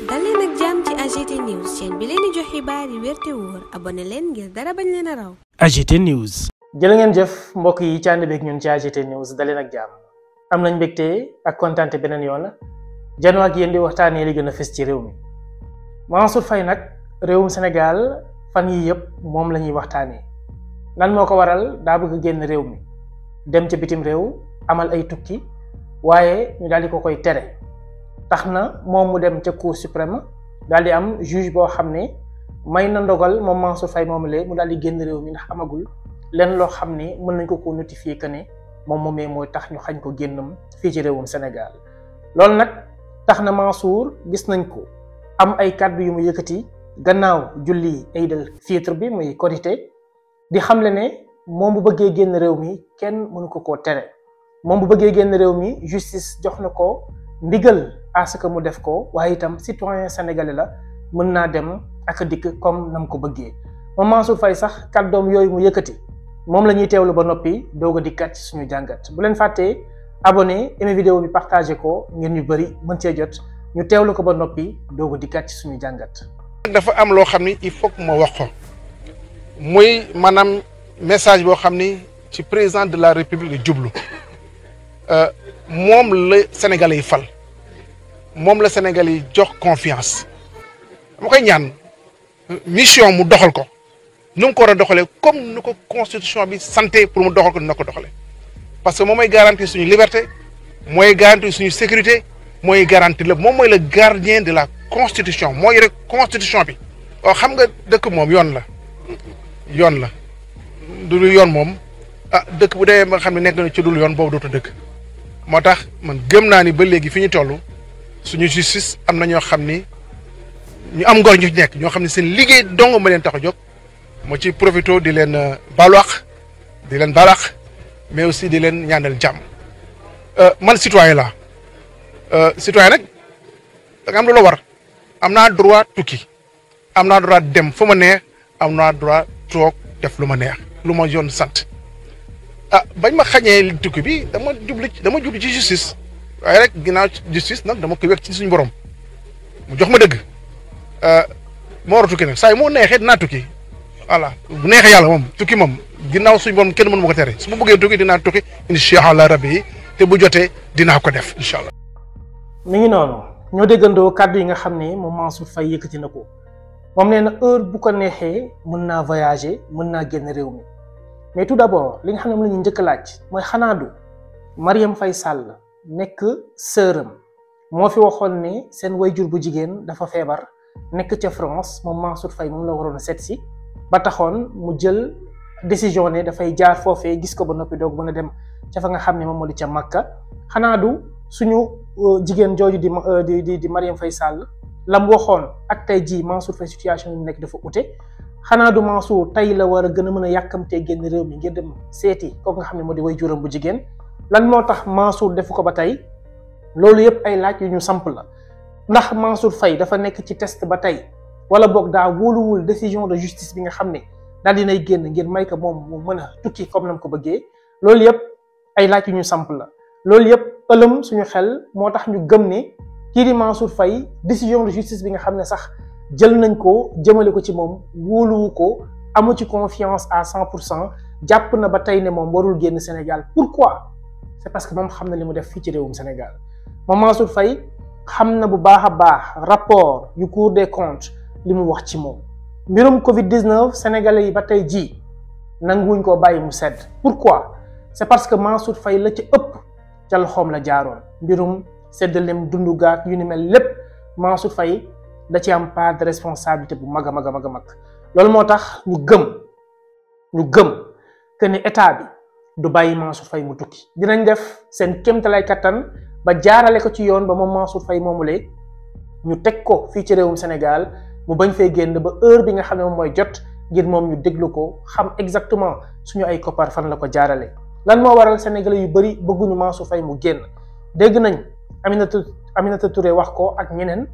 dal leen ak jàmm ci AGT News chaîne bi leen di jox xibaar yi wér te wóor abonné leen ngir dara bañ leen a raw. AGT News. jërë ngeen jëf mbokk yi ci ànd beeg ñun ci AGT News dal leen ak jàmm am nañ mbégte ak kontaante beneen yoon janoo ak yéen di waxtaanee li gën a fës ci réew mi Mansour Faye nag réewum Sénégal fan yi yëpp moom la ñuy waxtaanee lan moo ko waral daa bëgg génn réew mi dem ca bitim réew amal ay tukki waaye ñu daal di ko koy tere. tax na moom mu dem ca cour suprême daal di am juge boo xam ne may na ndogal moom Mansour Faye moomu la mu daal di génn réew mi ndax amagul lenn loo xam ne mën nañ ko notifier que ne moom moomee mooy tax ñu xañ ko génnam fii ci réewum Sénégal loolu nag tax na Mansour gis nañ ko am ay kàddu yu mu yëkkati gannaaw julli Eid al-Fitr bi muy Korité di xamle ne moom bu bëggee génn réew mi kenn mënu ko koo tere moom bu bëggee génn réew mi justice jox na ko ndigal à ce que mu def ko waaye itam citoyen sénégalais la mën naa dem ak dikk comme nam ko bëggee moom Mansour Faye sax kàddoom yooyu mu yëkkati moom la ñuy teewlu ba noppi doog a dikkat ci suñu jàngat bu leen fàttee abonné aimé vidéo bi partagé ko ngir ñu bëri mën cee jot ñu teewlu ko ba noppi doog a dikkat ci suñu jàngat. dafa am loo xam ni il faut que ma wax ko muy maanaam message boo xam ni ci président de la république la jublu moom la Sénégalais yi fal moom la Sénégalais yi jox confiance dama koy ñaan mission mu doxal ko nu mu ko war a doxalee comme nu ko constitution bi santé pour mu doxal ko dina ko doxalee parce que moom mooy garantir suñu liberté mooy garantir suñu sécurité mooy garantir lépp moom mooy le gardien de la constitution mooy rek constitution bi. waaw xam nga dëkk moom yoon la du yoon moom dëkk bu dee ba xam ne nekk na ci dul yoon boobu dootu dëkk moo tax man gëm naa ni ba léegi fi ñu toll suñu justice am na ñoo xam ni ñu am ngor ñu nekk ñoo xam ne seen liggéey dong ma leen tax a jóg moo ci profito di leen baaluwax di leen baalax mais aussi di leen ñaanal jàmm man citoyen la citoyen nag da nga am lu la war am naa droit tukki am naa droit dem fu ma neex am naa droit toog def lu ma neex lu ma yoon sant bañ ma xañee tukki bi dama jublu ci justice waaye rek ginnaaw justice nag dama koy wekk ci suñu borom mu jox ma dëgg moo war a tukki nag saa yi moo neexee dinaa tukki voilà bu neexee yàlla moom tukki moom ginnaaw suñu borom kenn mënu ma ko tere su ma bëggee tukki dinaa tukki incha allah rabbi te bu jotee dinaa ko def incha allah. mi ngi noonu ñoo déggandoo kàddu yi nga xam ne moom Mansour Faye yëkkati na ko moom nee na heure bu ko neexee mën naa voyager mën naa génn réew mi mais tout d'abord li nga xam ne moom la ñu njëkk a laaj mooy xanaa du Marième Faye Sall nekk sëram moo fi waxoon ne seen wayjur bu jigéen dafa feebar nekk ca France moom Mansour Faye moom la waroon a seet si ba taxoon mu jël décision ne dafay jaar foofee gis ko ba noppi doog mën a dem ca fa nga xam ne moom moo di ca Makka xanaa du suñu jigéen jooju di Marième Faye Sall lam waxoon ak tey jii Mansour Faye situation yi mu nekk dafa ute xanaa du Mansour tey la war a gën a mën a yàkkamtee génn réew mi ngir dem seeti kooku nga xam ne moo di wayjuram bu jigéen lan moo tax Mansour defu ko ba tey loolu yëpp ay laaj yu ñu samp la ndax Mansour Faye dafa nekk ci test ba tey wala boog daa wóoluwul décision de justice bi nga xam ne daal dinay génn ngir may ko moom mu mën a tukki comme nam ko bëggee loolu yëpp ay laaj yu ñu samp la loolu yëpp ëlëm suñu xel moo tax ñu gëm ne kii di Mansour Faye décision de justice bi nga xam ne sax jël nañ ko jëmale ko ci moom wóoluwu ko amu ci confiance à 100% jàpp na ba tey ne moom warul génn Sénégal pourquoi c'est parce que moom xam na li mu def fii ci réewum Sénégal moom Mansour Faye xam na bu baax a baax rapport yu Cour des comptes li mu wax ci moom mbirum Covid-19 sénégalais yi ba tey jii nanguwuñ koo bàyyi mu sedd pourquoi c'est parce que Mansour Faye la ci ëpp ca loxoom la jaaroon mbirum seddalem dundu gaak yu ni mel lépp Mansour Faye da ci am part de responsabilité bu mag a mag a mag a mag loolu moo tax ñu gëm que ni état bi du bàyyi Mansour Faye mu tukki dinañ def seen kéemtalaay kattan ba jaarale ko ci yoon ba moom Mansour Faye moomulee ñu teg ko fii ci réewum Sénégal mu bañ fee génn ba heure bi nga xam ne moom mooy jot ngir moom ñu déglu ko xam exactement suñu ay koppar fan la ko jaarale lan moo waral sénégalais yu bëri bëgguñu Mansour Faye mu génn dégg nañ Aminata Touré wax ko ak ñeneen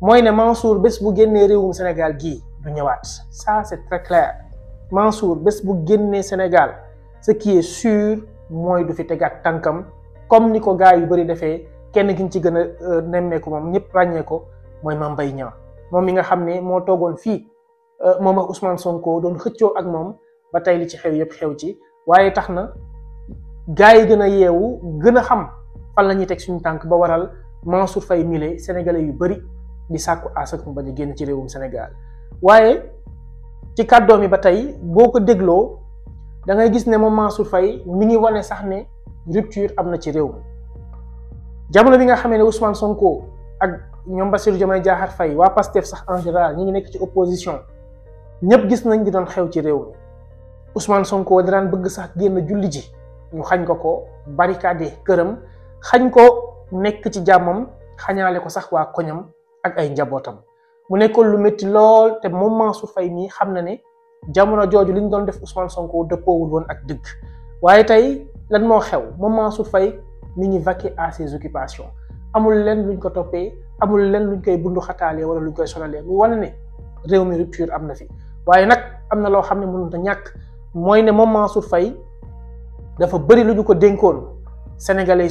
mooy ne Mansour bés bu génnee réewum Sénégal gii du ñëwaat ça c'est très clair Mansour bés bu génnee Sénégal ce qui est sûr mooy du fi tegaat tànkam comme ni ko gars yu bëri defee kenn ki ñu ci gën a nemmeeku moom ñëpp ràññee ko mooy Mame Mbaye Niang moom mi nga xam ne moo toogoon fii moom ak Ousmane Sonko doon xëccoo ak moom ba tey li ci xew yëpp xew ci waaye tax na gars yi gën a yeewu gën a xam fan la ñuy teg suñu tànk ba waral Mansour Faye mile sénégalais yu bëri di sàkku asak mu bañ a génn ci réewum Sénégal waaye ci kàddoom yi ba tey boo ko dégloo da ngay gis ne moom Mansour Faye mi ngi wane sax ne rupture am na ci réew mi jamono bi nga xamee ne Ousmane Sonko ak ñoom Bassirou Diomaye Diakhar Faye waa Pastef sax en général ñi ngi nekk ci opposition ñëpp gis nañ di doon xew ci réew mi Ousmane Sonko di daan bëgg sax génn julli ji ñu xañ ko barricade këram xañ ko nekk ci jàmmam xañaale ko sax waa koñam ak ay njabootam mu nekkoon lu métti lool te moom Mansour Faye mii xam na ne jamono jooju li ñu doon def Ousmane Sonko dëppoowul woon ak dëgg waaye tey lan moo xew moom Mansour Faye mi ngi vaquer à ses occupations amul leen luñ ko toppee amul leen luñ koy bundu xataalee wala luñ koy sonalee muy wane ne réew mi rupture am na fi waaye nag am na loo xam ne mënut a ñàkk mooy ne moom Mansour Faye dafa bëri lu ñu ko dénkoon sénégalais yi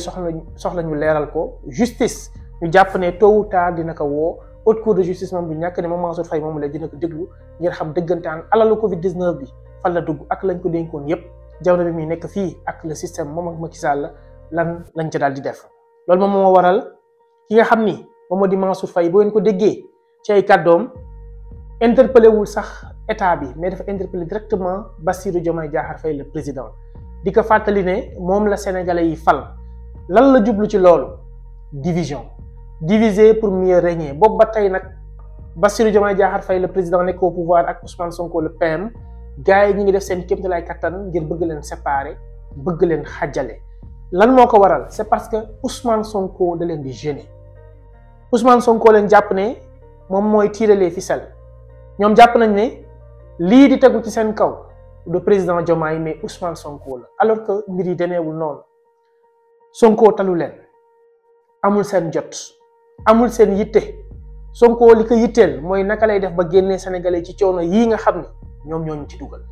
soxla ñu leeral ko justice ñu jàpp ne tôt ou tard dina ko woo haute cour de justice moom du ñàkk ne moom Mansour Faye moom la dina ko déglu ngir xam dëggantaan alalu Covid 19 bi fan la dugg ak lañ ko dénkoon yépp jamono bi muy nekk fii ak le système moom ak Macky Sall lan lañ ca daal di def loolu moom moo waral ki nga xam ni moom moo di Mansour Faye boo ngeen ko déggee ci ay kàddoom interpellé wul sax état bi mais dafa interpellé directement Bassirou Diomaye Diakhar Faye le président di ko fàttali ne moom la sénégalais yi fal lan la jublu ci loolu division diviser pour mieux régner boobu ba tey nag Bassirou Diomaye Diakhar Faye le président nekk au pouvoir ak Ousmane Sonko le PM gars yi ñi ngi def seen kéemtalaay kattan ngir bëgg leen séparer bëgg leen xàjjale lan moo ko waral c'est parce que Ousmane Sonko da leen di gêner Ousmane Sonko leen jàpp ne moom mooy tirer les ficelles ñoom jàpp nañ ne lii di tegu ci seen kaw du président Diomaye mais Ousmane Sonko la alors que mbir yi demeewul noonu Sonko talu leen amul seen jot amul seen yitte Sonko li ko yitteel mooy naka lay def ba génnee sénégalais ci coono yii nga xam ne ñoom ñooñu ci dugal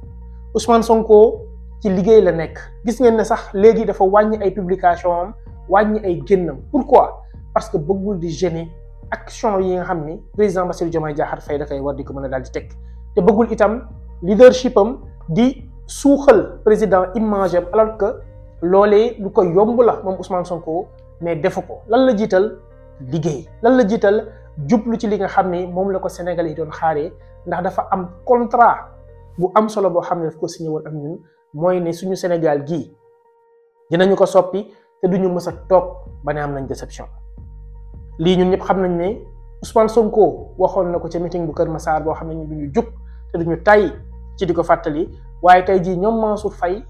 Ousmane Sonko ci liggéey la nekk gis ngeen ne sax léegi dafa wàññi ay publication am wàññi ay génnam pourquoi parce que bëggul di gêner action yi nga xam ni président Bassirou Diomaye Diakhar Faye da koy war di ko mën a daal di teg te bëggul itam leadership am di suuxal président image am alors que loolee lu ko yomb la moom Ousmane Sonko mais defu ko lan la jiital liggéey lan la jiital jublu ci li nga xam ne moom la ko Sénégalais yi doon xaaree ndax dafa am contrat bu am solo boo xam ne daf ko signé woon ak ñun mooy ne suñu Sénégal gii dinañu ko soppi te duñu mës a toog ba ne am nañ déception lii ñun ñëpp xam nañ ne Ousmane Sonko waxoon na ko ca meeting bu Kër Massar boo xam ne ñu duñu jug te duñu tay ci di ko fàttali waaye tey jii ñoom Mansour Faye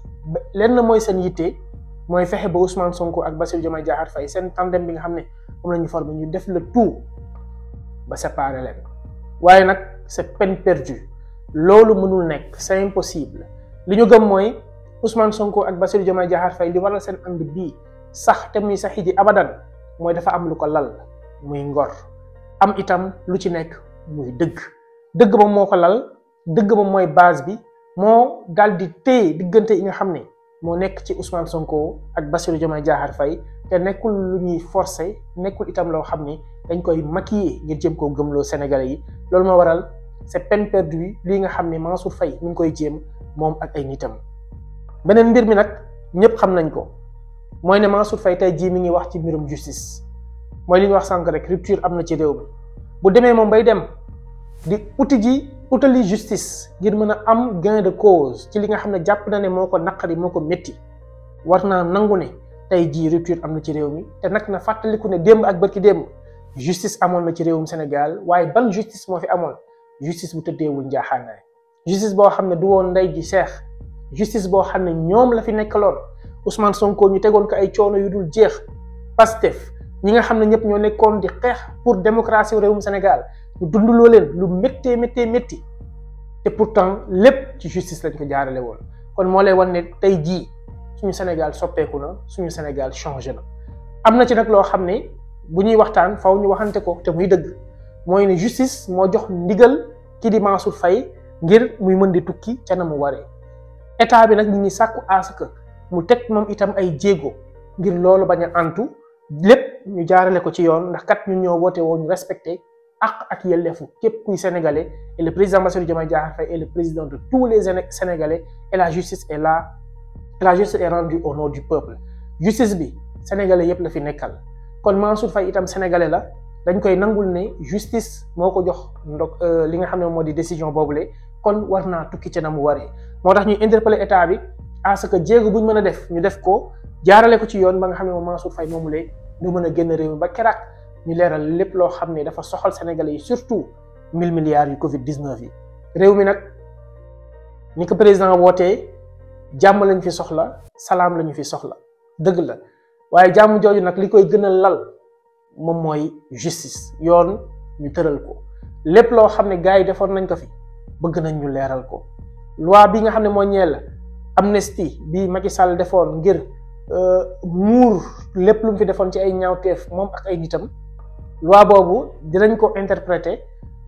lenn mooy seen yitte mooy fexe ba Ousmane Sonko ak Bassirou Diomaye Diakhar Faye seen tandem bi nga xam ne moom la ñu formé ñu def le tout ba séparer leen waaye nag c'est peine perdue loolu mënul nekk c'est impossible li ñu gëm mooy Ousmane Sonko ak Bassirou Diomaye Diakhar Faye li waral seen ànd bii sax te muy saxi ji abadan mooy dafa am lu ko lal muy ngor am itam lu ci nekk muy dëgg moom moo ko lal dëgg moom mooy base bi moo daal di téye diggante yi nga xam ne moo nekk ci Ousmane Sonko ak Bassirou Diomaye Diakhar Faye te nekkul lu ñuy forcer nekkul itam loo xam ne dañ koy maquiller ngir jëm koo gëmloo Sénégalais yi loolu moo waral c'est peine perdue lii nga xam ne Mansour Faye mi ngi koy jéem moom ak ay nitam. beneen mbir mi nag ñëpp xam nañ ko mooy ne Mansour Faye tey jii mi ngi wax ci mbirum justice mooy li ñu wax sànq rek rupture am na ci réew mi bu demee moom bay dem di utali justice ngir mën a am gain de cause ci li nga xam ne jàpp na ne moo ko naqari moo ko métti war naa nangu ne tey jii rupture am na ci réew mi te nag na fàttaliku ne démb ak bërki démb justice amoon na ci réewum Sénégal waaye ban justice moo fi amoon justice bu tëddeewul njaaxaanaay justice boo xam ne du woon ndey ji seex justice boo xam ne ñoom la fi nekkaloon Ousmane Sonko ñu tegoon ko ay coono yu dul jeex Pastef ñi nga xam ne ñëpp ñoo nekkoon di xeex pour démocratie réewum Sénégal ñu dunduloo leen lu métti te pourtant lépp ci justice lañ ko jaarale woon kon moo lay wan ne tey jii suñu Sénégal soppeeku na suñu Sénégal changé na am na ci nag loo xam ne bu ñuy waxtaan faw ñu waxante ko te muy dëgg mooy ne justice moo jox ndigal ki di Mansour Faye ngir muy mën di tukki ca na mu waree état bi nag ñu ngi sàkku à ce que mu teg moom itam ay jéego ngir loolu bañ a antu lépp ñu jaarale ko ci yoon ndax kat ñun ñoo woote woo ñu respecté ak yelleefu képp kuy sénégalais et le président Bassirou Diomaye Diakhar Faye est le président de tous les sénégalais et la justice est là. La justice est rendue au nom du peuple justice bi sénégalais yépp la fi nekkal kon Mansour Faye itam sénégalais la dañ koy nangul ne justice moo ko jox li nga xam ne moo di décision boobule kon war naa tukki ca na mu waree moo tax ñuy interpeller état bi à ce que jéego buñ mën a def ñu def ko jaarale ko ci yoon ba nga xam ne moom Mansour Faye moomulee ñu mën a génn réew mi ba keroog ñu leeral lépp loo xam ne dafa soxal sénégalais yi surtout 1000 milliards yu Covid 19 yi réew mi nag ni ko président wootee. jàmm lañ fi soxla salaam lañu fi soxla dëgg la waaye jàmm jooju nag li koy gën a lal moom mooy justice yoon ñu tëral ko lépp loo xam ne gars yi defoon nañ ko fi bëgg nañ ñu leeral ko loi bi nga xam ne moo ñeel amnistie bi Macky Sall defoon ngir muur lépp lu mu fi defoon ci ay ñaawteef moom ak ay nitam loi boobu dinañ ko interpréter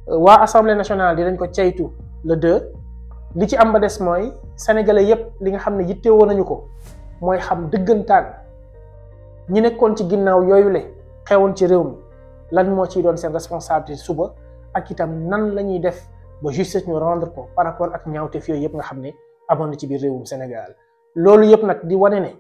waa assemblée nationale dinañ ko ceytu le 2 li ci am ba des mooy sénégalais yépp li nga xam ne yittewoo nañu ko mooy xam dëggantaan ñi nekkoon ci ginnaaw yooyu le xewoon ci réew mi lan moo ciy doon seen responsabilité suba ak itam nan la ñuy def ba justice ñu rendre ko par rapport ak ñaawteef yooyu yëpp nga xam ne amoon na ci biir réewum Sénégal loolu yëpp nag di wane ne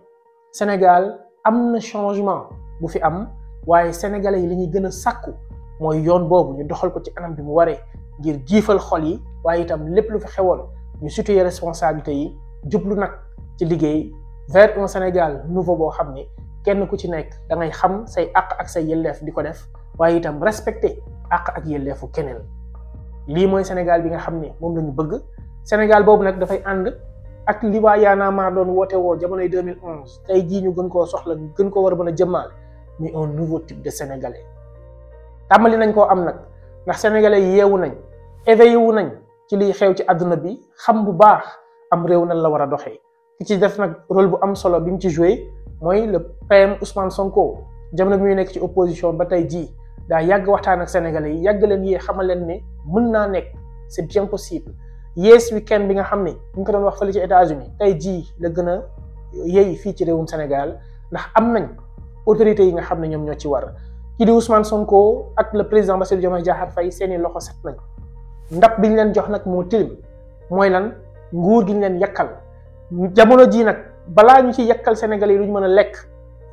Sénégal am na changement bu fi am waaye sénégalais yi li ñuy gën a sàkku mooy yoon boobu ñu doxal ko ci anam bi mu waree ngir jiifal xol yi waaye itam lépp lu fi xewoon ñu situer responsabilité yi jublu nag ci liggéey vers un Sénégal nouveau boo xam ne kenn ku ci nekk da ngay xam say àq ak say yelleef di ko def waaye itam respecter àq ak yelleefu keneen lii mooy Sénégal bi nga xam ne moom la ñu bëgg Sénégal boobu nag dafay ànd ak li waa Y'en a marre doon woote woo jamonoy 2011 tey jii ñu gën koo soxla gën koo war a mën a jëmmaal mais un nouveau type de sénégalais tàmbali nañ koo am nag ndax sénégalais yeewu nañ éveillé wu nañ ci liy xew ci àdduna bi xam bu baax am réew nan la war a doxee ki ci def nag rôle bu am solo bi mu ci joué mooy le PM Ousmane Sonko jamono bi muy nekk ci opposition ba tey jii daa yàgg waxtaan ak sénégalais yi yàgg leen yee xamal leen ne mën naa nekk c'est bien possible Yes Weekend bi nga xam ne ñu ko doon wax fële ci États-Unis tey jii la gën a yey fii ci réewum Sénégal ndax am nañ autorités yi nga xam ne ñoom ñoo ci war kii di Ousmane Sonko ak le président Bassirou Diomaye Diakhar Faye seeni loxo set nañ ndab bi ñu leen jox nag moo tilim mooy lan nguur gi ñu leen yakkal jamono jii nag balaa ñu ci yakkal Sénégalais yi lu ñu mën a lekk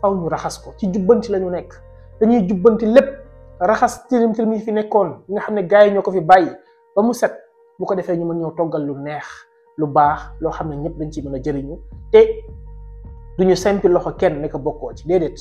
faw ñu raxas ko ci jubbanti la ñu nekk dañuy jubbanti lépp raxas tilim yi fi nekkoon nga xam ne gars yi ñoo ko fi bàyyi ba mu set bu ko defee ñu mën ñoo toggal lu neex lu baax loo xam ne ñëpp dañ ci mën a jëriñu te duñu sempi loxo kenn ne ko bokkoo ci déedéet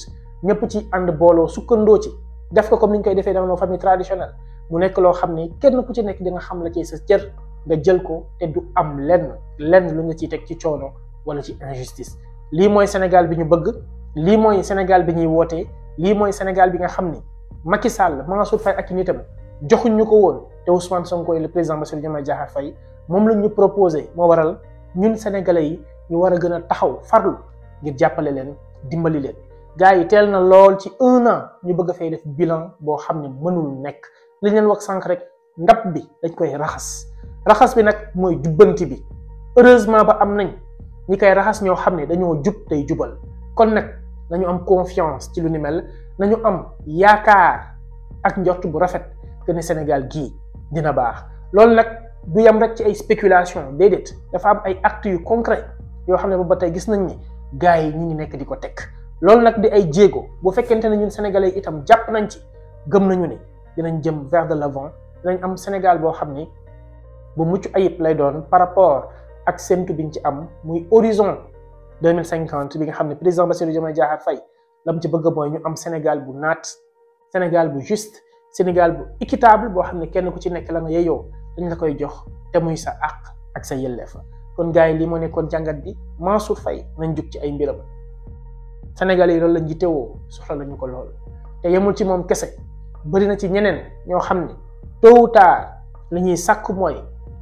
ñëpp ci ànd booloo sukkandoo ci def ko comme ni ñu koy defee dans nos familles traditionnelles mu nekk loo xam ne kenn ku ci nekk di nga xam la ci sa cër nga jël ko te du am lenn lu nga ciy teg ci coono wala ci injustice lii mooy Sénégal bi ñu bëgg lii mooy Sénégal bi ñuy wootee lii mooy Sénégal bi nga xam ni Macky Sall Mansour Faye ak i nitam joxuñ ñu ko woon te Ousmane Sonko le président Bassirou Diomaye Diakhar Faye moom lañ ñu proposé moo waral ñun sénégalais yi ñu war a gën a taxaw farlu ngir jàppale leen dimbali leen gars yi teel na lool ci 1 an ñu bëgg a fay def bilan boo xam ne mënul nekk li leen wax sànq rek ndab bi dañ koy raxas bi nag mooy jubbanti bi heureusement ba am nañ ñi koy raxas ñoo xam ne dañoo jub tey jubal kon nag nañu am confiance ci lu ni mel nañu am yaakaar ak njort bu rafet que ne Sénégal gii dina baax loolu nag du yam rek ci ay spéculation déedéet dafa am ay actes yu concret yoo xam ne ba tey gis nañ ni gars yi ñi ngi nekk di ko teg loolu nag di ay jéego bu fekkente ne ñun sénégalais itam jàpp nañ ci gëm nañu ne dinañ jëm vers de l'avant dinañ am Sénégal boo xam ni bu mucc ayib lay doon par rapport ak séntu biñ ci am muy horizon 2050 bi nga xam ne président Bassirou Diomaye Diakhar Faye lam ci bëgg mooy ñu am Sénégal bu naat Sénégal bu juste Sénégal bu équitable boo xam ne kenn ku ci nekk la nga yeyoo dañ la koy jox te muy sa àq ak sa yelleef kon gars yi lii moo nekkoon jàngat bi Mansour Faye nañ jug ci ay mbiram Sénégalais yi loolu lañ jiitewoo soxla nañu ko lool te yemul ci moom kese bëri na ci ñeneen ñoo xam ne tôt ou tard li ñuy sàkk mooy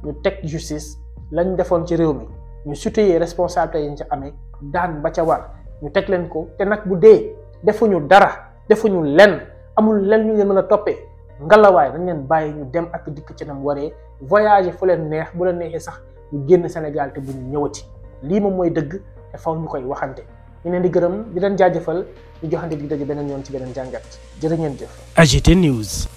ñu teg justice lañ defoon ci réew mi ñu situer responsabilité yi ñu ca amee daan ba ca war ñu teg leen ko te nag bu dee defuñu dara defuñu lenn amul lenn ñu leen mën a toppee ngalawaay dañ leen bàyyi ñu dem ak dikk ci nam waree voyager fu leen neex bu leen neexee sax ñu génn Sénégal te bu ñu ñëwati lii moom mooy dëgg te faw ñu koy waxante ñu leen di gërëm di leen jaajëfal ñu joxante di daje beneen yoon ci beneen jàngat jërë ngeen jëf. AGT News.